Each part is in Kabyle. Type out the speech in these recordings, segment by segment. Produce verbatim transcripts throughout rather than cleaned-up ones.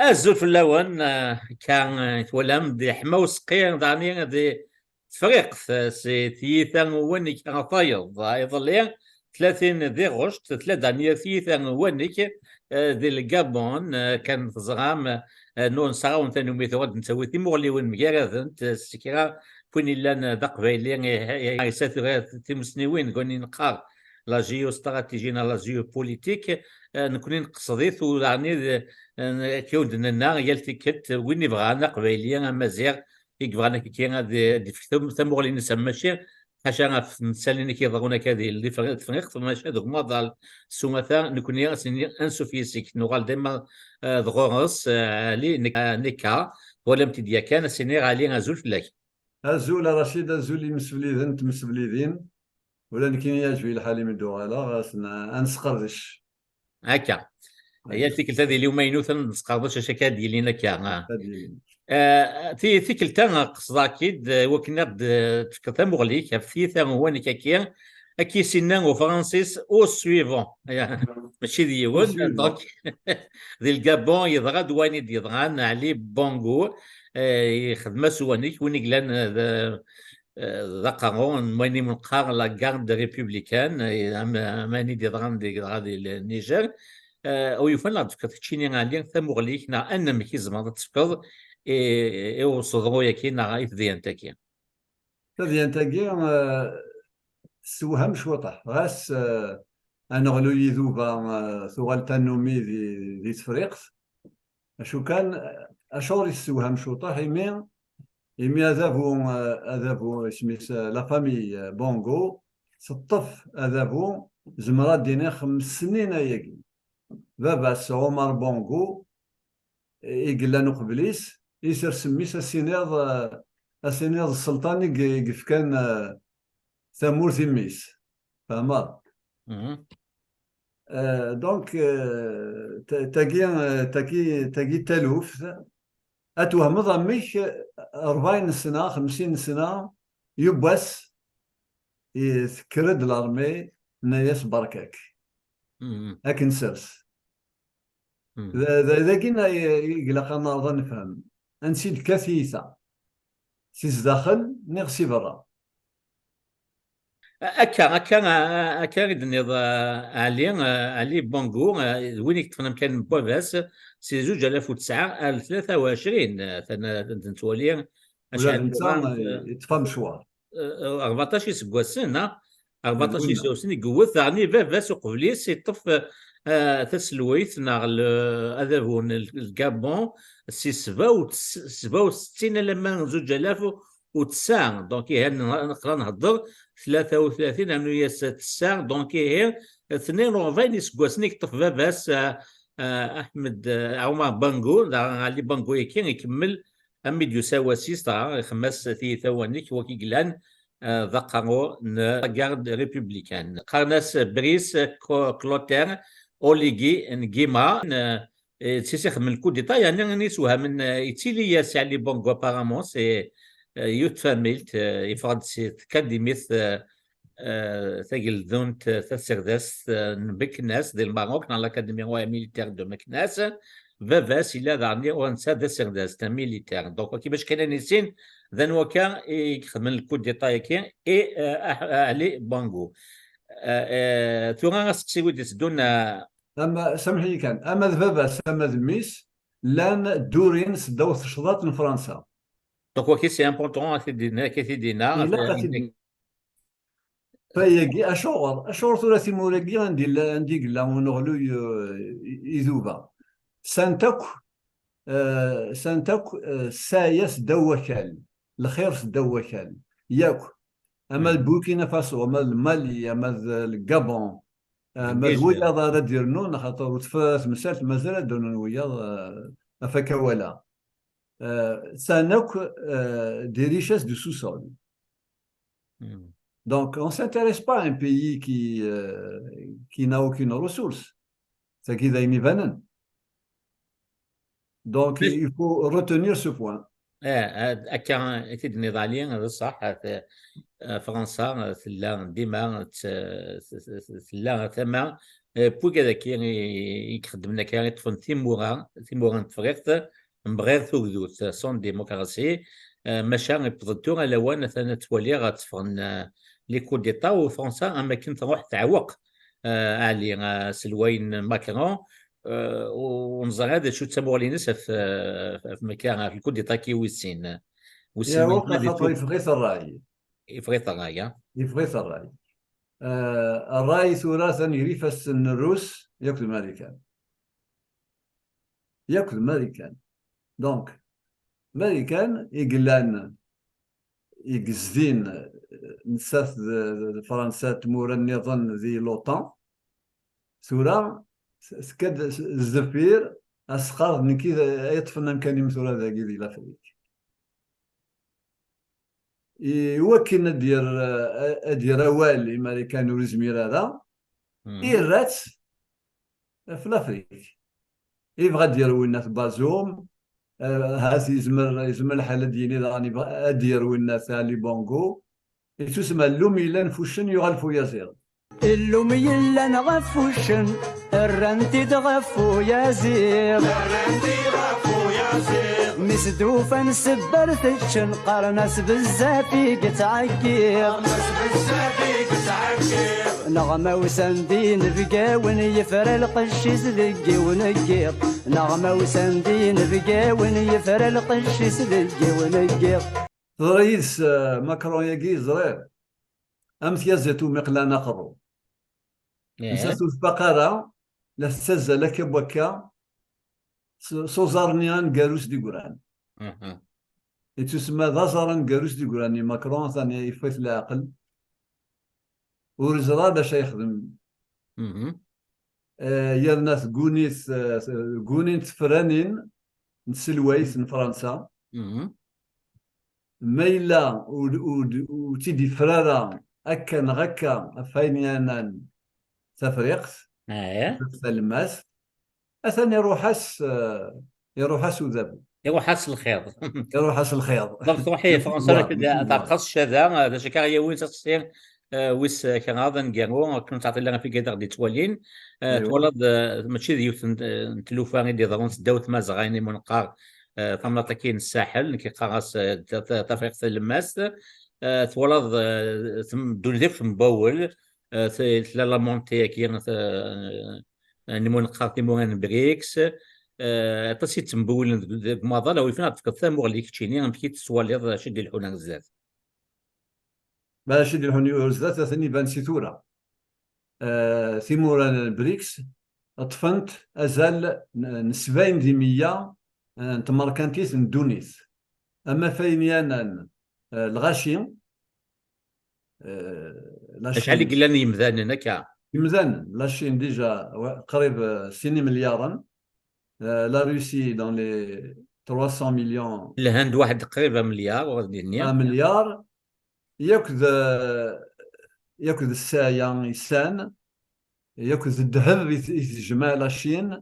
Azul fell-awen, eh, akka, eh, twalam-d iḥma useqqi, daɣni di Tefriqt, eh, si tyita n uwanek ɣer tayeḍ, eh, iḍelli, tlatin di ɣuct, tella daɣni tyita n uwanek, eh, di Lgabon, eh, kan teẓram, eh, nu nesɛa-wen tanumi tuɣ ad nettawi timuɣliwin mgaradent, eh, s kra n win illan, eh, d aqbayli, eh, eh, eh, yesɛa tura timusniwin deg wayen neqqar la géostratégie neɣ la géopolitique, eh, nekni nqeṣṣed-it, u daɣni d, eh, akka i d-nenna, yal tikkelt, win ibɣan aqbayli, amaziɣ, i yebɣan akka ad, ad d-ifk tam-, tamuɣli-nnes, am mačči ḥaca ɣef temsalin i k-iḍerrun akka di, di Fri-, Tefriqt, maca deg umaḍal s umata, nekni ad s-nini ansuf yes-k, nuɣal dima, eh, d ɣur-s, eh, Ɛli, nek-, eh, nekka, twalam-t-id yakan, ad s-iniɣ Ɛli, azul fell-ak. Azul a Racid, azul imsefliden, tmesflidin. Ula nekkini yeɛjeb-iyi lḥal imi d-uɣaleɣ, ad s-n-, ad nesqerdec. Akka. Yal tikkelt ad yili umaynut, ad nesqerdec acu akka ad d-yilin akka. Ah. Ad yili. Ah, ti-, tikkelt-a, qesdeɣ-k-id, eh, wakken ad d-, tefkeḍ tamuɣli-k ɣef tyita n uwanek-agi, akka i s-yenna ufransis au suivant. Mačči d yiwen. Au suivant. Donc, di Lgabon yeḍra-d wayen i d-yeḍran, Ɛli Bongo, eh, yexdem-as uwanek, win i yellan, eh, d, eh, d aqerru n wayen i neqqar la garde républicaine, eh, am, am ayen i d-yeḍran deg, dɣa di Niger. Eh, u yufan ad d-tefkeḍ keččini, Ɛli, tamuɣli-k, neɣ anamek i tzemreḍ ad tefkeḍ i, i useḍru-agi, neɣ i tedyant-agi? Tadyant-agi, eh, tessewham cwiṭ. Ɣas, eh, aneɣluy iduba, eh, tuɣal tanumi di, di Tefriqt. Acu kan, acuɣer i tessewham cwiṭ? Imi, imi adabu, eh, adabu, isem-is, eh, la famille, eh, Bongo, teṭṭef adabu, zemreɣ ad d-iniɣ xems snin ayagi. Baba-s, Omar Bongo, i yellan uqbel-is, isers mmi-s, ad s-iniḍ, eh, ad s-iniḍ sselṭan i ye-, i yefkan, eh, tamurt i mmi-s. Fehmeḍ? Mhm. Eh, donc, eh, ta-, tagi, eh, tagi, tagi d taluft, ad twehmeḍ amek, eh, rebɛin sna, xemsin sna, yiwwas, i tekker-d l'armée, tenna-yas: "Berka-k, Mhm. ad k-nsers." Mhm. D, d, dagi i, i ilaq ad neɛreḍ ad nefhem ansi d-tekka tyita, si zdaxel niɣ si berra. Akka, akka, a-, akka i d-tenniḍ, a, Ɛli, a, Ɛli Bongo, a, d win i yeṭṭfen amkan n baba-s si zuǧ alaf u tesɛa ar tlata u ɛecrin, a, tana-, nettwali Ula acḥal d netta, n, eh, yeṭṭef amecwar. Eh, rbeɛṭac iseggasen, a? Rbeɛṭac iseggasen i yewwet, daɣen i baba-s uqbel-is iṭṭef, eh, taselwayt neɣ le-, adabu n Lgabon si sebɛa u tes-, sebɛa u settin alamma zuǧ alaf u tesɛa. Donc, ihi, n-, neqra nhedder tlata u tlatin, rnu-yas tesɛa. Donc, ihi, tnin u rebɛin iseggasen i yeṭṭef baba-s, eh, eh, Ahmed, eh, Omar Bongo, daɣen Ɛli Bongo-agi ikemmel Am i d-yusa wass-is, dɣa ixemmem-as tiyita n uwanek, wagi yellan, eh, d aqerru n la garde républicaine. Qqaren-as Brice Co-, Clotaire Oligui Nguema, eh, eh, d sisi ixemmen lkudita, yeɛni ayen yessewhamen, eh, yettili-yas Ɛli Bongo apparemment, c'est, eh, yiwet tfamilt, eh, yeffeɣ-d si tkadimit, eh, eh, tageldunt, eh, taserdazt, eh, n Meknas di Lmerruk, neɣ l'Académie Royale Militaire de Meknas. Baba-s yella daɣen ur netta d aserdas, d amilitar. Donc, waki bac kan ad nissin, d anwa akka i ixedmen lkudita-agi, i, eh, Ah-, Ahli Bongo. Eh, eh, tura aseqsi wi d-iteddun, eh, Ama, samḥ-iyi kan, ama d baba-s, ama d mmi-s, llan ddurin seddaw tecḍaḍt n Fransa. Donc, waki c'est important, ad t-id-, ad t-id-yenna, Ilaq ad t-id- Fayagi, acuɣer? Acuɣer tura timura-agi anda yella, anda i yella uneɣluy, eh, i, iduba? Sɛant akk, eh, sɛant akk, eh, ssɛaya seddaw wakal, lxir seddaw wakal, yakk. Ama d Burkina Faso, ama d Mali, ama d Lgabon, ama d wiyaḍ ara d-irnun, axaṭer ur tefra temsalt, mazal ad d-rnun wiyaḍ, eh, ɣef akka wala. Euh, sɛan akk, euh, des richesses du sous-sol. Hmm. Donc, on s'intéresse pas à un pays qui, euh, qui n'a aucune ressource. Tagi d ayen ibanen. Donc, il faut retenir ce point. Eh, eh, akka i t-id-tenniḍ, Ɛli, d ṣṣeḥ, eh, eh, Fransa, eh, tella dima, eh, t-, t-, t-, tella tama Eh, n wigad-agi i, i ixeddmen akka, iṭṭfen timura, timura n Tefriqt, mebɣir tugdut, sans démocratie, eh, maca iwweḍ-d tura lawan, atan ad twaliɣ ad tteffɣen, eh, les coups d'État, u Fransa am akken truḥ teɛweq, eh, Ali, eh, aselway n Macron, eh, u, u neẓra d acu d tamuɣli-ines ɣef, eh, ɣef, ɣef Macron, ɣef les coups d'État-agi wis sin. Wis sin Yeɛweq ma d axaṭer acu? Yeffeɣ-it ṛṛay. Yeffeɣ-it ṛṛay, ah? Yeffeɣ-it ṛṛay. Eh, ṛṛay tura atan gar ifassen n Rrus yakk d Marikan. Yakk d Marikan. Donc, Marikan i yellan, i yezdin, eh, nettat d, d, d Fransa, tmura nniḍen di l'OTAN. Tura, s-, tekka-d s-, sdeffir, asxer d nekk i d, ay yeṭṭfen amkan-im tura dagi di Lafrik. I wakken ad d-yerr, ad d-yerr awal i Marikan ur izmir ara, Mhm. Irra-tt ɣef Lafrik. Yebɣa ad d-yerr winnat Bazoum, eh, hat yezmer, yezmer lḥal ad d-yini daɣen yebɣa ad d-yerr winnat Ali Bongo. Ittusma llum yellan f uccen yuɣal f uyaziḍ. Illum yellan ɣef uccen, rran-t-id ɣef uyaziḍ. Rran-t-id ɣef uyaziḍ. Mi s-d-ufan sebba ar t-ččen, qqaren-as bezzaf i yettɛeggiḍ. Qqaren-as bezzaf i yettɛeggiḍ. Neɣ ma usan-d inebgawen, yefra lqecc-is deg yiwen n yiḍ. Neɣ ma usan-d inebgawen, yefra lqecc-is deg yiwen n yiḍ. Teḍra yid-s, eh, Macron-agi, ẓriɣ. Am tyaziḍt umi qlan aqerru. Ih. Nettat ur tfaq ara, la tettazzal akka n wakka, s, s uẓar-nni aneggaru s d-yeggran. Mhm. Ittusemma d aẓar aneggaru s d-yeggran i Macron, atan yeffeɣ-it leɛqel. Ur yeẓri ara d acu ara yexdem. Mhm. Eh, yerna tegguni-t, eh, ggunin tefranin n tselwayt n Fransa. Mhm. Ma yella ur, ur, ur tt-id-yefri ara akka neɣ akka ɣef wayen yeɛnan Tafriqt, Eh. Tafriqt Talemmast, atan iruḥ-as, eh, iruḥ-as udabu. Iruḥ-as lxiḍ. Iruḥ-as lxiḍ. Donc, truḥ i Fransa, Wa, akken d, mačči d aṭas ccada, eh, d acu akka yawin s aseqsi, eh, wis, eh, kraḍ aneggaru, akken ur ttɛeṭṭil ara ɣef wigad i ɣ-d-yettwalin. Eh, Aywa. Twalaḍ, eh, mačči d yiwet n, eh, n tlufa i d-iḍerrun seddaw tmazɣa-inu neqqar, eh, tamnaḍt-agi n Ssaḥel, nekk qqareɣ-as, eh, ta-, ta-, Tafriqt Talemmast. Eh, twalaḍ, eh, tem-, ddunit akk tembawel, eh, t-, tella la montée-agi, eh, n yimuneqqar timura n brics, eh, aṭas i ttembewlen deg, deg umaḍal, a wi fina ad tefkeḍ tamuɣli keččini, amek i tettwaliḍ acu i d-ileḥḥun ar zdat? Ma acu i d-ileḥḥun ar zdat, atan iban si tura. Eh, timura n brics ṭṭfent azal n, n sebɛin di meyya, eh, n tmerkantit n ddunit. Ama f ayen yeɛnan, eh, lɣaci, eh, la Acḥal i Chine. Yellan yimdanen akka? Imdanen, la Chine déjà, wa-, qrib, eh, sin imelyaren, eh, la Russie dans les trois cents millions. Lhend waḥed qrib amelyar, ur d-nniɣ. Amelyar, yakk d, yakk d ssaya isan, yakk d ddheb i t-, i tejmeɛ la Chine.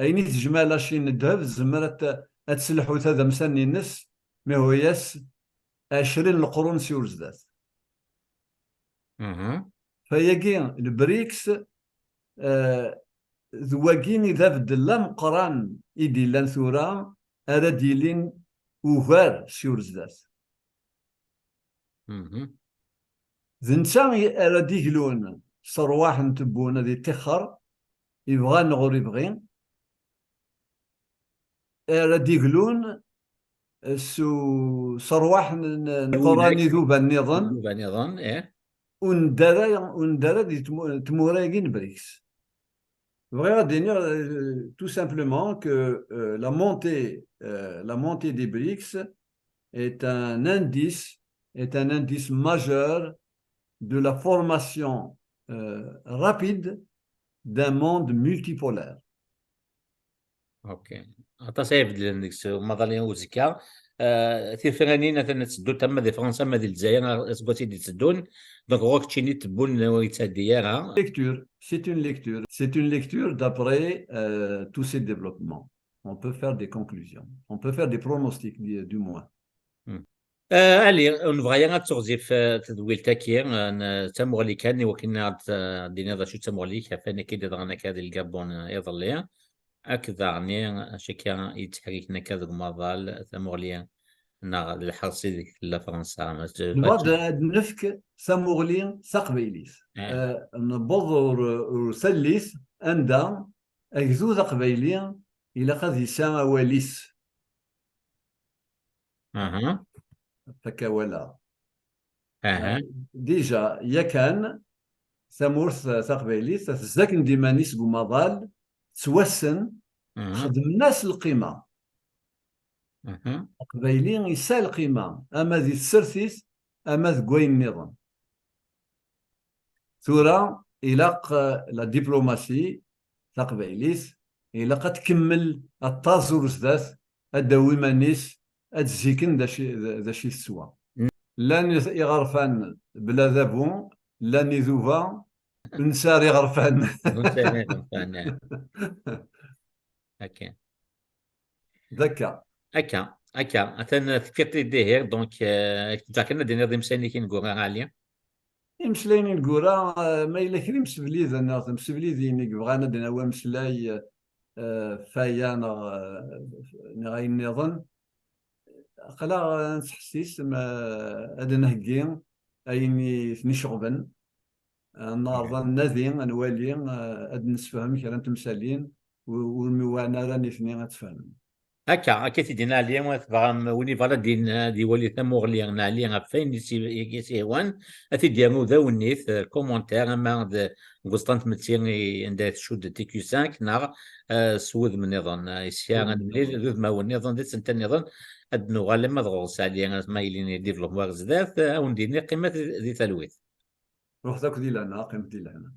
Ayen i tejmeɛ la Chine ddheb, tezmer ad t-, ad telḥu tadamsa-nni-ines, mi hwa-yas ɛecrin leqrun si ur zdat. Mhm. Fayagi, le brics, eh, d wagi i d abeddel ameqqran i d-illan tura, ara d-ilin ugar si ur zdat. Mhm. D netta i ara d-iglun s rrwaḥ n tebbun ad iṭixxer, ibɣa neɣ ur ibɣi, ara d-iglun s u-, s rrwaḥ n, n, n Widak. Iquran iduba nniḍen. Iduba nniḍen, eh. Ur nedda ara, ur nedda ara di tmu-, tmura-agi n brics. Bɣiɣ ad d-iniɣ, euh, tout simplement que, euh, la montée, euh, la montée des brics est un indice, est un indice majeur de la formation, euh, rapide d'un monde multipolaire. Ok. Aṭas ay ibeddlen deg-s umaḍal-a uzekka. Eh, tifranin atan ad teddunt ama di Fransa ama di Lezzayer aseggas i d-itteddun. Donc, ɣur-k keččini tewwun ur yettɛeddi ara. Lecture, c'est une lecture. C'est une lecture d'après, euh, tous ces développements. On peut faire des conclusions. On peut faire des pronostics, du, du moins. Hmm. Eh, Ali, ur nebɣa ara ad teɣzif eh, tedwilt-agi, eh, n- d tamuɣli kan, i wakken ad eh, d-tiniḍ d acu d tamuɣli-k, ɣef wayen akka i d-yeḍran akka di Lgabun eh, iḍelli, akked daɣen eh, acu akka i yettḥerriken akka deg umaḍal, tamuɣli neɣ d lḥerṣ ideg tella Fransa. Ma t- Nebɣa ad ad nefk tamuɣli taqbaylit. Eh. Eh, newweḍ ur, ur tallit anda agdud aqbayli ilaq ad yesɛu awal-is. Aha. Akka walaɣ. Aha. Déjà, yakan, tamurt taqbaylit tezzaken-d iman-is deg umaḍal, tettwassen, aha, xedmen-as lqima. Aha. Aqbayli yesɛa lqima, ama di tsertit, ama deg wayen nniḍen. Tura, ilaq eh, la diplomatie taqbaylit, ilaq ad tkemmel, ad taẓ ur zdat, ad d-tawi iman-is, ad ziken d acu d acu i teswa. Llan iɣerfan bla dabu, llan iduba ur nesɛi ara iɣerfan. Ur nesɛi ara iɣerfan, eh. Akka. D akka. Akka, akka. Atan tefkiḍ-t-id ihi, donc, eh, ǧǧeɣ kan ad d-tiniḍ imeslayen-ik ineggura, a Ali. Imeslayen ineggura, eh, ma yella kra imsebliden neɣ temseblidin i yebɣan ad d-nawi ameslay, eh, f aya neɣ, eh, neɣ ayen nniḍen, aql-aɣ, eh, nettḥessis ma ad d-nheggi ayen i ten-iceɣben, eh, neɛreḍ ad nadi, ad nwali, eh, ad d-nessefhem kra n temsalin, u- ur miwaɛen ara nitni ad tfehmen. Akka, akka i t-id-yenna Ali, ma tebɣam, win yebɣan ad d-in- ad iwali tamuɣli n Ali ɣef wayen i s- i s-ihwan, ad t-id-yernu d awennit, eh, commentaire, ama d deg uẓeṭṭa n tmetti i- anda tcudd T Q cinq, neɣ eh, s wudem nniḍen, eh, isya ad nemlil d udmawen nniḍen, d tsenta nniḍen, ad d-nuɣal ama d ɣur-s Ali, ma yili développement ɣer zdat, eh, ad wen-d-yini qqimet di, di talwit. Ruḥet akk di lehna, qqimet di lehna.